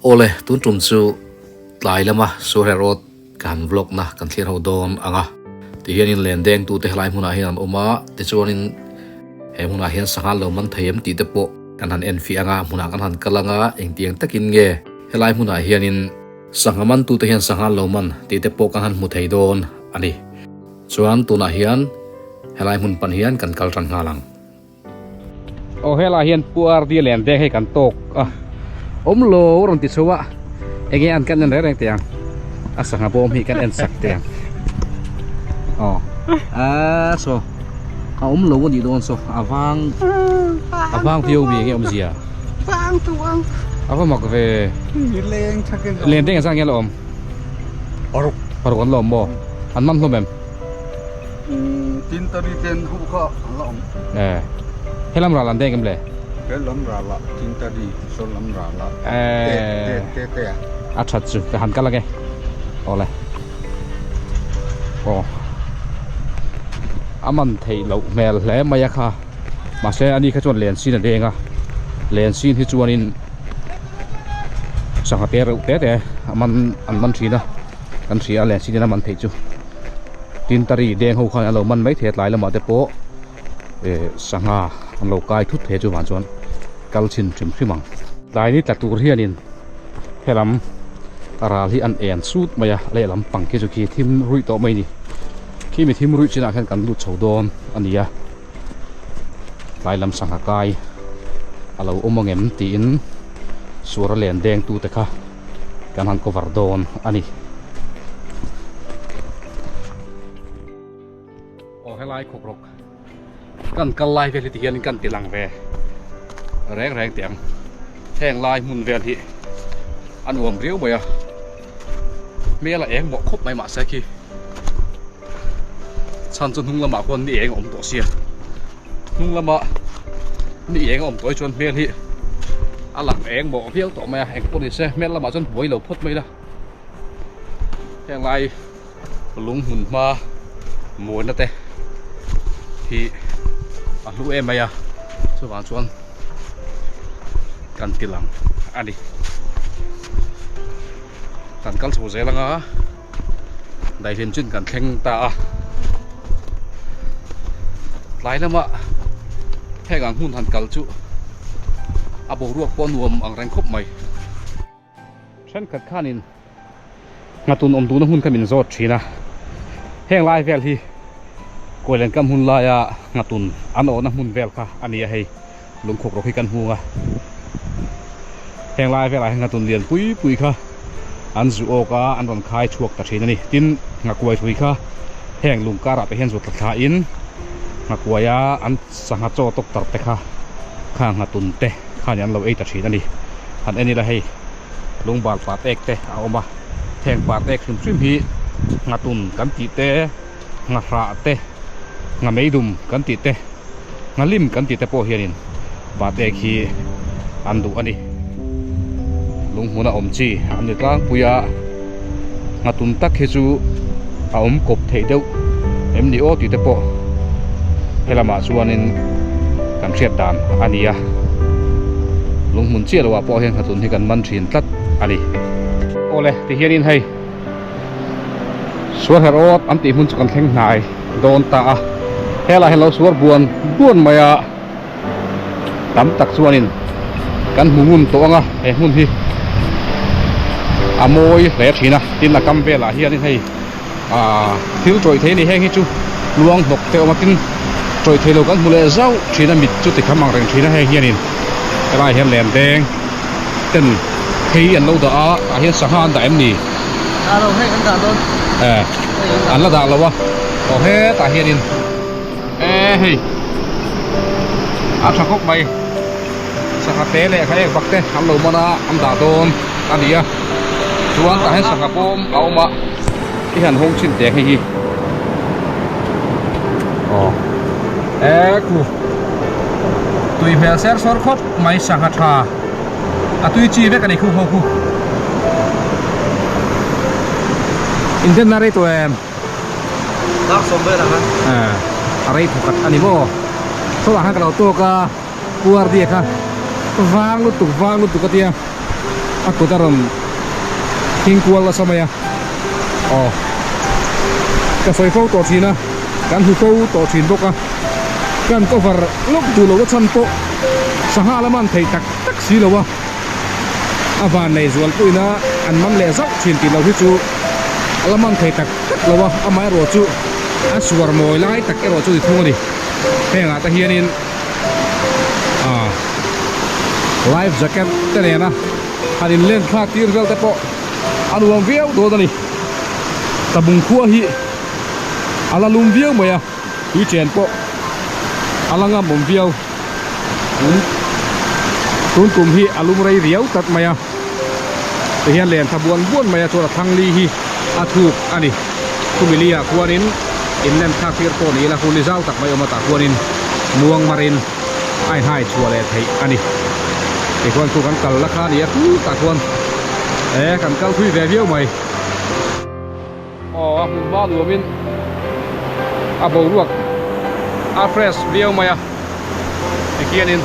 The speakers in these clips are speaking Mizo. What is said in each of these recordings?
Awle, tun tum chu tlai lama Suarhe Road ka han vlog na kan thlir ho dawn ang a. Tihianin len dengtute helai hmunah hian an awm a, tichuanin he hmunah hian sangha lo man thei em tih te pawh kan han enfiah ang a, hmunah kan han kal ang a, engtiang takin nge helai hmunah hianin sangha mantute hian sangha lo man tih te pawh kan han hmu thei dawn a ni. Chuan tunah hian helai hmun pan hian kan kal tan nghal ang. Aw helai hian Pu RD len deng hei kan tawk a awm lo rawn ti chho a enge an kan en reng reng teh ang a sangha bawm hi kan en sak teh ang aw a saw a awm lo a nih dawn saw a vang a vang viau mi enge awmzia vang tu ang a va mak ve leng thakin len deng a zang nge la awm paruk paruk an la awm maw an man hlawm em Tin tari ten ho kha an la awm. Eh. Helam ral an deng em le? Helam ral ah tin tari saw lam ral ah te te te te a. A that chu ka han kal ange. Awle. Aw. A man theih loh hmel hle mai a kha. Mahse ani kha chuan len sin a deng a. Len sin hi chuanin sangha te reuh te te a man an man thin a. Kan hria a len sin in a man theih chu. Tin tari deng ho khan an lo man mai thei a tlai lamah te pawh eh sangha an lo kai thut thei a chuvang chuan kal chhin hrim hrim ang. Tlai ni tla tur hianin helam ral hi an en sut mai a lehlam pang khi chu khi thim ruih tawh mai a ni. Khi mi thim ruih chinah khian kan lut chho dawn a ni a tlai lam sangha kai a lo awm ang em tiin suara len deng tute kha. Kan han cover dawn a ni. Aw helai khawk rawk kan kal lai vel hi ti hianin kan ti lang ve reng reng teh ang. Heng lai hmun vel hi a nuam riau mai a, hmel a eng mawh khawp mai mahse khi chhan chu hnung lamah khuan ni eng a awm tawh sia. Hnung lama ni eng a awm tawh hi chuan hmel hi a lang eng mawh viau tawh mai a, eng pawh ni se hmel lamah chuan buai lo phawt mai ila. Heng lai lung hmun hma muanna te hi a hlu em mai a, chuvang chuan kan ti lang a ni. Kan kal chho zel anga. Daihlim chin kan thleng ta a, tlai lama heng ang hmun han kal chu a boruak pawh nuam ang reng khawp mai. Thenkhat khanin nghatun awm duhna hmun kha min zawt thin a, heng lai vel hi Kuailen kam hun laia nghatun an awhna hmun vel kha a ni a hei lungkhawk rawk hi kan hung a heng lai velah hian nghatun lian pui pui kha an zu awk a an rawn khai chhuak ta thin a ni tin nghakuai hrui kha heng lung karah te hian zu tla thla in nghakuai a an sangha chaw tawk tar te kha kha nghatun te khan an lo ei ta thin a ni han en ila hei lungbal pat ek te a awm a heng pat ek hrim hrim hi nghatun kan tih te nghahrah te nghameidum kan tih te. Nghalim kan tih te pawh hianin Patek hi an duh a ni. Lunghmun a awm chi an ni tlangpui a, nghatun tak hi chu a awm kawp theih deuh em ni aw tih te pawh helamah chuanin kan hriat dan a ni a. Lunghmun chiah loah pawh hian nghatun hi kan man thin tlat a ni. Awle tihianin hei. Suar herh awt an tih hmun chu kan thleng hnai dawn ta a, helaiah hian lo suar buan buan mai a, tam tak chuanin kan hmu ngun tawh ang a, he hmun hi a mawi hle thin a, tin a kam velah hianin hei aaa thil tawih thei a ni, heng hi chu luang hnawk te a awm a, tin tawih thei lo kan hmu leh zauh thin a, mit chu ti kham ang reng thin a, heng hianin helaiah hian len deng ten phei an lo dah a tah hian sangha an dah em ni? Dah lo hei an dah dawn. Eh an la dah lo a aw hetah hianin eh hei a tha khawp mai sangha te leh kha ek bak te an lo man a an dah dawn a ni a chuan tah hian sangha pawm a awm a i han hawng chhin teh ang hei hi aw eh khu tui hmel ser sawr khawp mai sangha tha. A tui chi vek a ni khu ho khu. Inten na rei tawh em? Dak sawm vel ang a. Eh, a rei thawk a ni maw? Saw ah khan ka lo tawk a, Pu Ardia kha vang lutuk vang lutuk a tia. A kut a rawn thing kual nasa mai a, aw ka sawi fo tawh thin a, kan hmu fo tawh thin bawk a, kan cover lawk duh loh a chhan pawh sangha la man thei tak tak si lo a, a van nei zual pawhin a an man leh zauh thin tih loh hi chu a la man thei tak tak lo a, amaherawh chu a suar mawi lai tak erawh chu ni thung a ni, hengah te hianin. ah life jacket te nena han in len thlak tir vel te pawh a nuam viau dawn a ni tabung khua hi a la lum viau mai a tui chen pawh a la ngam awm viau tun tun kum hi a lum rei riau tlat mai a tihian len tha buan buan mai a chuan a thlang li hi a thuk a ni khumi li ah khuanin in len thlak tir pawh ni ila hun ni zau tak mai awm a tah khuanin muang marin a inhai chhuah leh theih a ni tikhuan chu kan kal la kha a ni a tut ah khuan e kan kal thui ve viau mai. Aw a hmun hma nuamin a boruak a fresh viau mai a tikhianin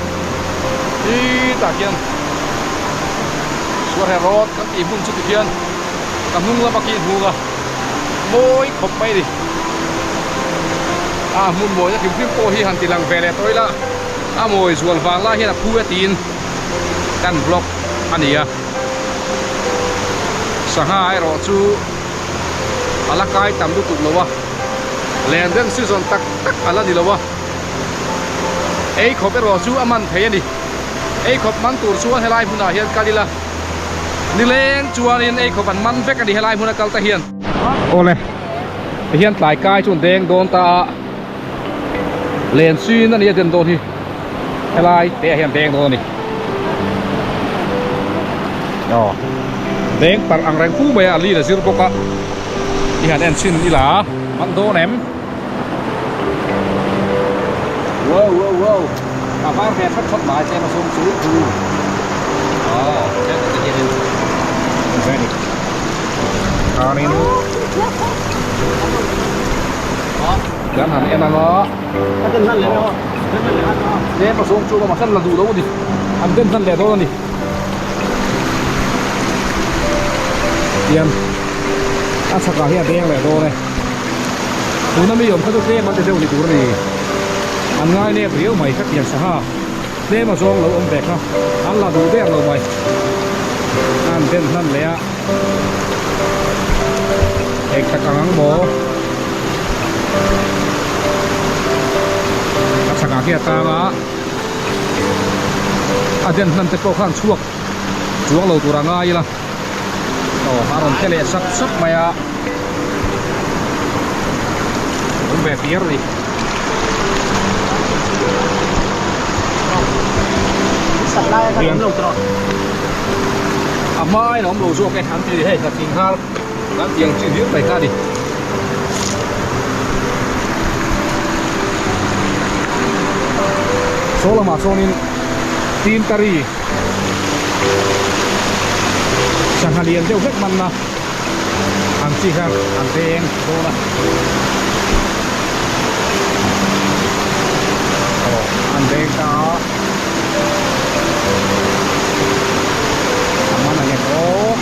titah khian suarhe road kan tih hmun chu tikhian ka hnung lama khi hnung a mawi khawp mai a ni a hmun mawina hrim hrim pawh hi han ti lang ve leh tawh ila a mawi zual vang lai hian a phu e tiin kan vlog a ni a. Sangha erawh chu a la kai tam lutuk lo a, len den season tak tak a la ni lo a, ei khawp erawh chu a man thei a ni. Ei khawp man tur chuan helai hmunah hian kal ila, nileng chuanin ei khawp an man vek a ni helai hmuna kal te hian. Awle, tihian tlai kai chu an deng dawn ta a, len sin a ni a den dawn hi helai te ah hian deng dawn a ni. Aw deng parh ang reng fu mai a a lin a zir bawk a i han en chhin ila man dawn em wow wow wow a var ve that that mai tlem a sawm chu aw tlem te hianin ve ni khanin kan han en anga tlem a sawm chu a hran la duh lo a ni an den hnan leh dawn a ni tian a chhakah hian a deng leh dawn e tuna mi awm kha chu tlem an ti deuh ni tur a ni an ngai nep riau mai ka tiang sangha tlem a zawng lo awm ve kha an la duh der lo mai an den hnan leh a eng tak ang ang maw a chhakah khi a tang a a den hnan te pawh khan chhuak chuang lo tur a ngai ila aw a rawn che leh sap sap mai a awm ve piar a ni. A hmain a awm lo zawk e an ti hei ka thing nghal kan tih ang chi hlir mai kha a ni. Saw lamah chuanin Tintari sangha lian deuh hlek manna ang chi kha an deng dawn a aw an deng ta a a man ang em aw.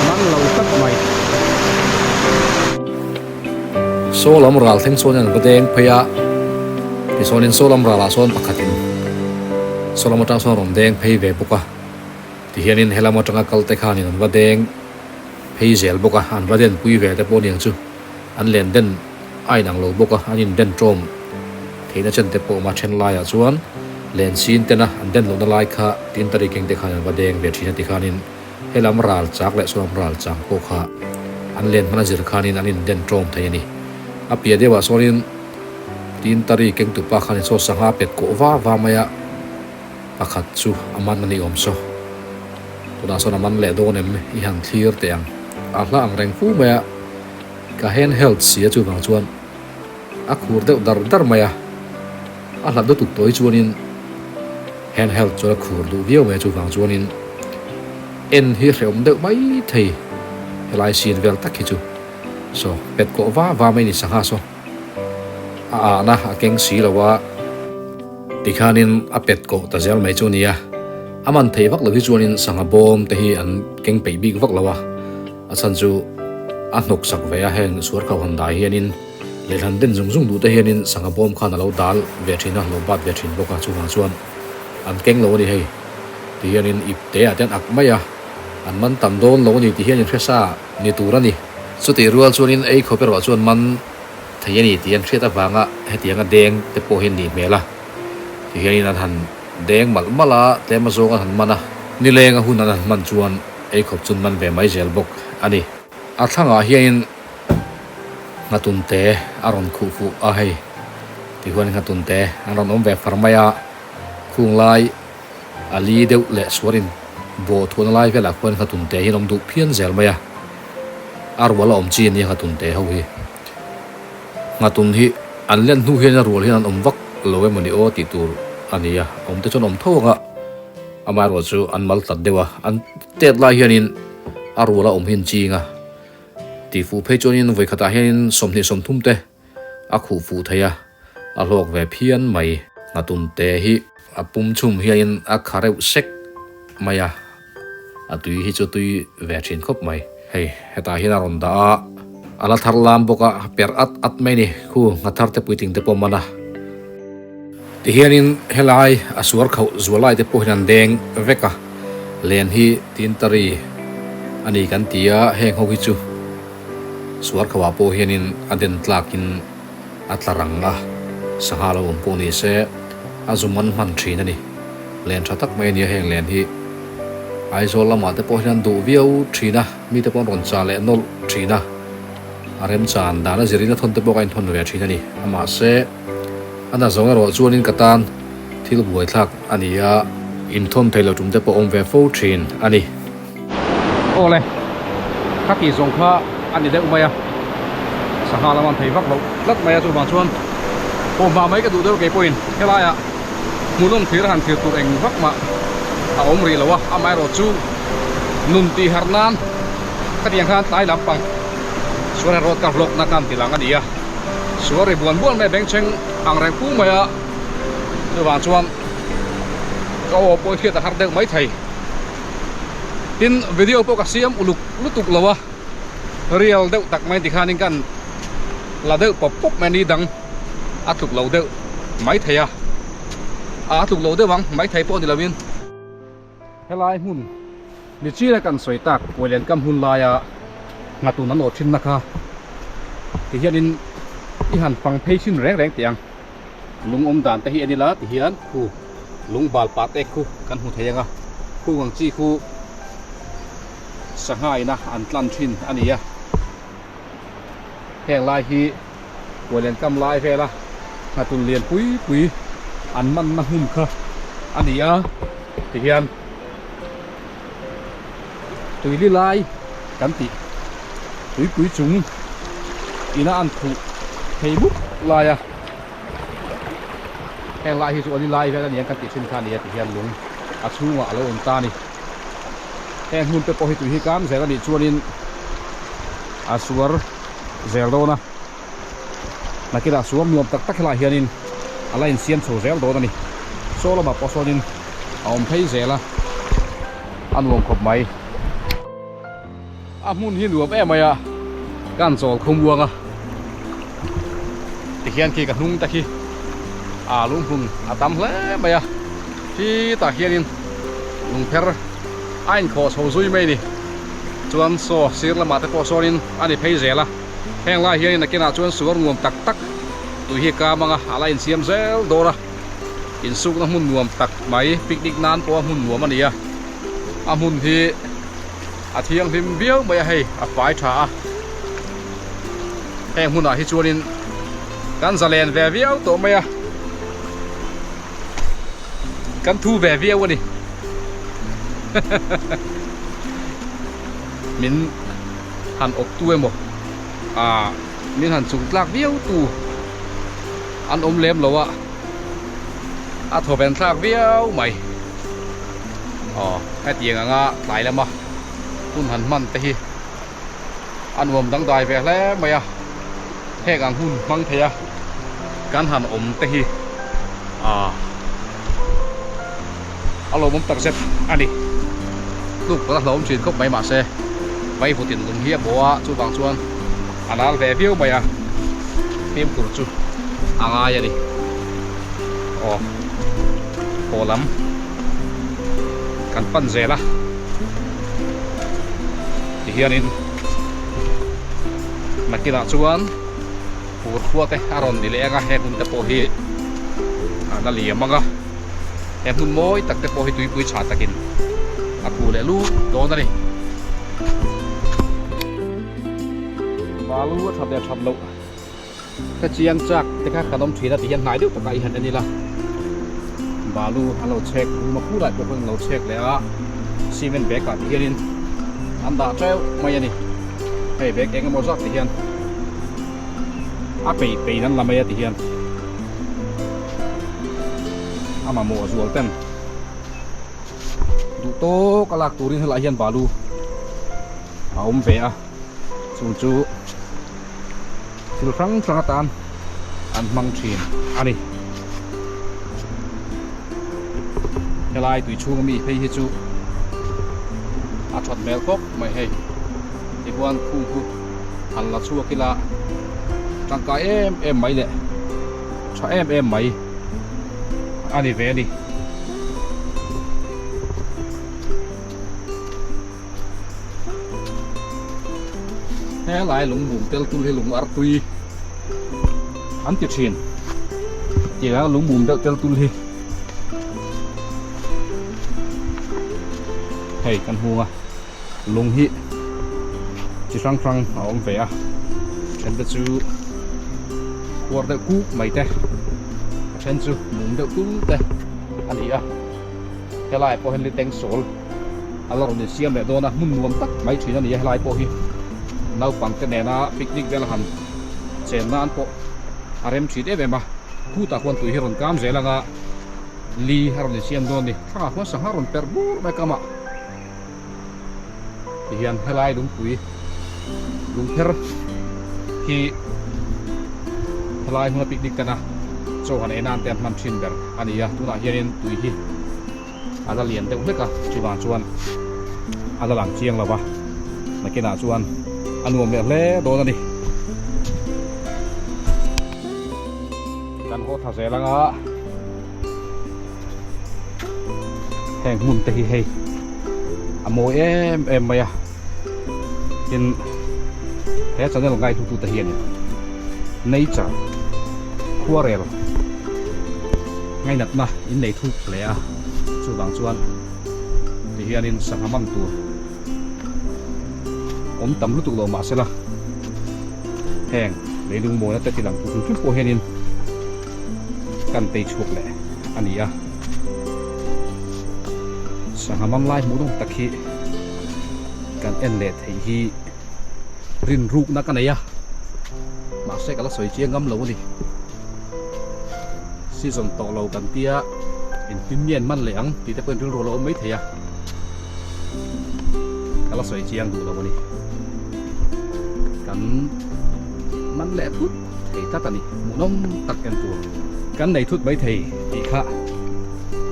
Man lo tak mai. Saw lam ral thleng chuan an va deng phei a, tichuanin saw lam ralah chuan pakhatin saw lam atang chuan a rawn deng phei ve bawk a, tihianin helam atanga kal te khanin an va deng phei zel bawk a, an va den pui ve te pawh aniang chu an len den a inang lo bawk a, an in den ṭawm theihna chen te pawh awm a, then laiah chuan len sin tena an den lohna lai kha tin ta ri keng te khan an va deng ve thin a tikhanin helam ral chak leh saw lam ral chang pawh kha an len hman a zir khanin an in den ṭawm thei a ni. A piah deuhah sawnin tin ta ri keng tupa khanin saw sangha pet kawh va va mai a. Pakhat chu a man a ni awm saw. Tunah sawn a man leh dawn em i han thlir teh ang. A hla ang reng fu mai a, ka hand held si a chuvang chuan a khur deuh dar dar mai a. A hlat lutuk tawh hi chuanin hand held chuan a khur duh viau mai a chuvang chuanin en hi hrehawm deuh mai thei helai scene vel tak hi chu. Saw pet kawh va va mai ni sangha saw a ahna a keng si lo a, tikhanin a pet kawh ta zel mai chu a nia. A man thei vak lo hi chuanin sangha bawm te hi an keng peih bik vak lo a, a chhan chu a hnawk sak ve a, heng suar kho han dai hianin lehlan den zung zung duh te hianin sangha bawm khan a lo dal ve thin a, lo bat ve thin bawk a, chuvang chuan an keng lo a ni hei. Ti hianin ip te ah te an ak mai a, an man tam dawn lo a ni ti hian in hre sa ni tur a ni. Chutih rual chuanin ei khawp erawh chuan man thei a ni tih an hriat avanga hetianga deng te pawh hi an nih hmel a. Ti hianin an han deng malh malh a, tlem azawng an han man a, nileng a hun an han hman chuan ei khawp chu an man ve mai zel bawk a ni. A thlangah hianin nghatun te a rawn khuh fuh a hei, ti huan nghatun te an rawn awm ve far mai a, khung lai A li deuh leh suarin bawh thuahna lai velah khuan nghatun te hian awm duh phian zel mai a, a rual a awm chi a nia nghatun te ho hi. Nghatun hi an len hnu hian a rual hian an awm vak lo emaw ni aw tih tur a ni a, awm te chuan awm tho ang a, amaherawh chu an mal tlat deuh a, an tet lai hianin a rual a awm hi an ching a, tih fuh phei chuanin vawikhatah hianin 20 30 te a khuh fuh thei a, a hlawk ve phian mai. Nghatun te hi a pum chhum hianin a kha reuh sek mai a, a tui hi chu tui ve thin khawp mai. Hei hetah hian a rawn dah a, a la thar lam bawk a, a per at at mai a ni. Khu nghathar te puitling te pawh man a. Tihianin helai a suar khauh zual lai te pawh hian an deng vek a, len hi tintari a ni kan ti a, heng ho hi chu Suar kho ah pawh hianin a den tlakin a tla rang a, sangha lo awm pawh ni se a zum an hman thin a ni. Len tha tak mai a nia heng len hi. Aizawl lamah te pawh hian an duh viau thin a, mite pawh an rawn chah leh nawlh thin a, a remchan dan a zirin a thawn te pawh ka inthawn ve thin a ni. Amahse a na zawng erawh chuanin ka tan thil buaithlak a ni a, inthawn thei lo tum te pawh awm ve fo thin a ni. Awle, kha tih zawng kha a ni deuh mai a, sangha lam an thei vak loh tlat mai a, chuvang chuan haw hma mai ka duh deuh keipawhin helaiah hmuhnawm thlir a han thlir tur eng vak mah a awm rih lo a, amaherawhchu nun tih harh nan khatiang khan tlai lampang suar erawh ka vlog na khan ti lang a ni a, suar ri buan buan mai a bengchheng ang reng pu mai a, chuvang chuan ka aw pawh i hriat a har deuh mai thei. Tin, video pawh ka siam uluk lutuk lo a, real deuh tak mai tikhanin kan la deuh pawp pawp mai a ni dang a tluk lo deuh mai thei a, a tluk lo deuh ang mai thei pawh ni lovin. Helai hmun ni china kan sawi tak Puailian kam hun laia nghatun an awh thinna kha tihianin i han fang phei thin reng reng teh ang. Lung awm dan te hi en ila tihian khu lung bal pah te khu kan hmu thei ang a, khung ang chi khu sangha ina an tlan thin a ni a, heng lai hi Pualian kam lai vela nghatun lian pui pui an manna hmun kha a ni a, tihian tuili lai kan tih tuipui chung ina an khuh thei mup lai a heng lai hi chu a ni lai vel a ni ang kan tih thin kha a ni a ti hian lung a chhungah a lo awm ta a ni heng hmun te pawh hi tui hi kam zel a nih chuanin a suar zel dawn a nakinah suar nuam tak tak helaiah hianin a la insiam chho zel dawn a ni saw lamah pawh sawnin a awm phei zel a a nuam khawp mai. A hmun hi nuam em mai a, ka han chawl khum uang a, tihian khi ka hnung te khi aa lunghmun a tam hle mai a, khitah hianin lungpher a inkhawh chho zui mai a ni, chuan saw sir lamah te pawh sawnin a ni phei zel a, heng lai hianin a kenah chuan suar nuam tak tak tui hi kam anga a la insiam zel dawr a, insukna hmun nuam tak mai picnic nan pawha hmun nuam a ni a, a hmun hi. A thianghlim viau mai a hei a fai tha a, heng hmunah hi chuanin kan zalen ve viau tawh mai a, kan thu ve viau a ni min han awp tu emaw ah min han chung tlak viau tu an awm lem lo a, a thawven thlak viau mai. Aw hetiang anga tlai lama hun han hman te hi A nuam dangdai ve hle mai a, heng ang hun hmang thei a kan han awm te hi aaa a lawmawm tak zet a ni. Tluk pawh a hlauhawm thin khawp mai mahse vaivutin lung hi a bawh a, chuvang chuan a nal ve viau mai a, fimkhur chu a ngai a ni. Aw haw lam kan pan zel a tihianin nakinah chuan fur khua te a rawn ni leh ang a he hmun te pawh hi a la liam ang a he hmun mawi tak te pawh hi tuipui chhah takin a khuh leh lut dawn a ni. Balu a that leh that loh. Ka chiang chak te kha kan awm thin a ti hian hnai deuh takah i han en ila balu an lo chhek rum a khu lai pawh khan an lo chhek leh a cement bag ah ti hianin an dah teuh mai a ni hei bag eng emaw zat ti hian a pei pei an la mai a ti hian a mamawh zual ten duh tawk a lak turin helaiah hian balu a awm ve a chung chu. Thil hrang hrang atan an hmang thin a ni. Helai tui chhung ami phei hi chu a that hmel khawp mai hei. Tichuan khung khu han la chhuak ila tangkai em em mai leh tha em em mai a ni ve a ni. Helai lungmum tel tul hi lung artui an ti thin tiang lungmum deuh tel tul hi hei kan hmu a lung hi chi hrang hrang a awm ve a then te chu khuar deuh kuk mai te a then chu mum deuh tul te a ni a helai pawh hian liteng sawl a la rawn insiam leh dawn a hmun nuam tak mai thin a ni a helai pawh hi naupang te nena picnic vel han chen nan pawh a rem thin em em a khutah khuan tui hi rawn kam zel anga li a rawn insiam dawn a ni thlangah khuan sangha rawn perh bur mai kam ah tihian helai lungpui lungpher hi helai hmuna picnic tena chaw han ei nan te an hman thin ber a ni a tunah hianin tui hi a la lian deuh hlek a chuvang chuan a la lang chiang lo va nakinah chuan a nuam leh hle dawn a ni. Kan haw tha zel anga heng hmun te hi hei a mawi em em mai a tin he channel ngaihlu tu te hianin nature khuarel ngainatna in nei thuk hle a chuvang chuan ti hianin sangha man tur awm tam lutuk lo mahsela heng leilung mawina te ti lang tur hrim hrim pawh hianin kan tei chhuak leh a ni a sangha man lai hmuh nawm tak hi kan en leh theih hi rinrukna ka nei a mahse ka la sawi chiang ngam lo a ni season tawh lo kan tia engtin nge an man leh ang tih te pawhin rilru a lo awm mai thei a ka la sawi chiang duh lo a ni kan man leh thut thei tlat a ni hmuhnawm tak en tur kan nei thut mai thei tih kha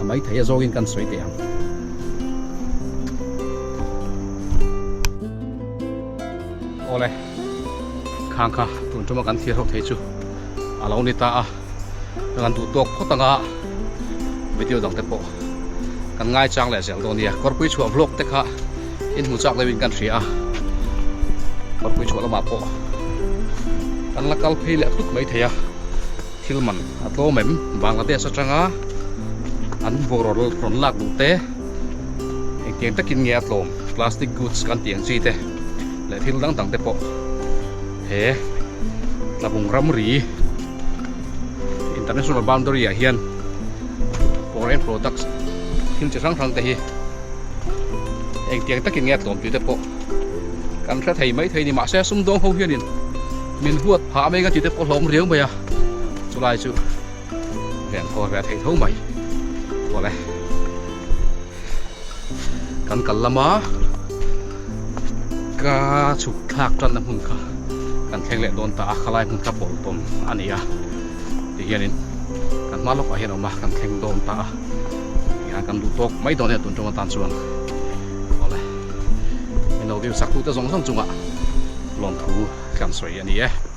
a mai thei a zawngin kan sawi teh ang. Awle khang kha tun tuma kan thlir ho thei chu a lo ni ta a kan duh tawk phawt anga video dang te pawh kan ngai chang leh zel dawn nia kawrpui chhuah vlog te kha in hmu chak deuhin kan hria a kawrpui chhuah lamah pawh kan la kal phei leh thut mai thei a thil man a tlawm em Bangladesh atanga an bungraw rawn lak duh te engtiang takin nge a tlawm plastic goods kan tih ang chi te leh thil dang dang te pawh he tlabung ramri international boundary ah hian foreign products thil chi hrang hrang te hi engtiang takin nge a tlawm tih te pawh kan hre thei mai thei ni mahse sumdawng ho hianin min huat phah mai ang a tih te pawh hlawm riau mai a chulai chu Ven thaw ve theih tho mai awle kan kal lama Ka chhuk thlak tanna hmun kha kan thleng leh dawn ta a, khalai hmun kha pawl tawm a ni a tihianin kan hma lawkah hian a awm a, kan thleng dawn ta a tihian kan duh tawk mai dawn a ni tun tawng atan chuan awle min lo view sak tute zawng zawng chungah lawmthu kan sawi a ni e.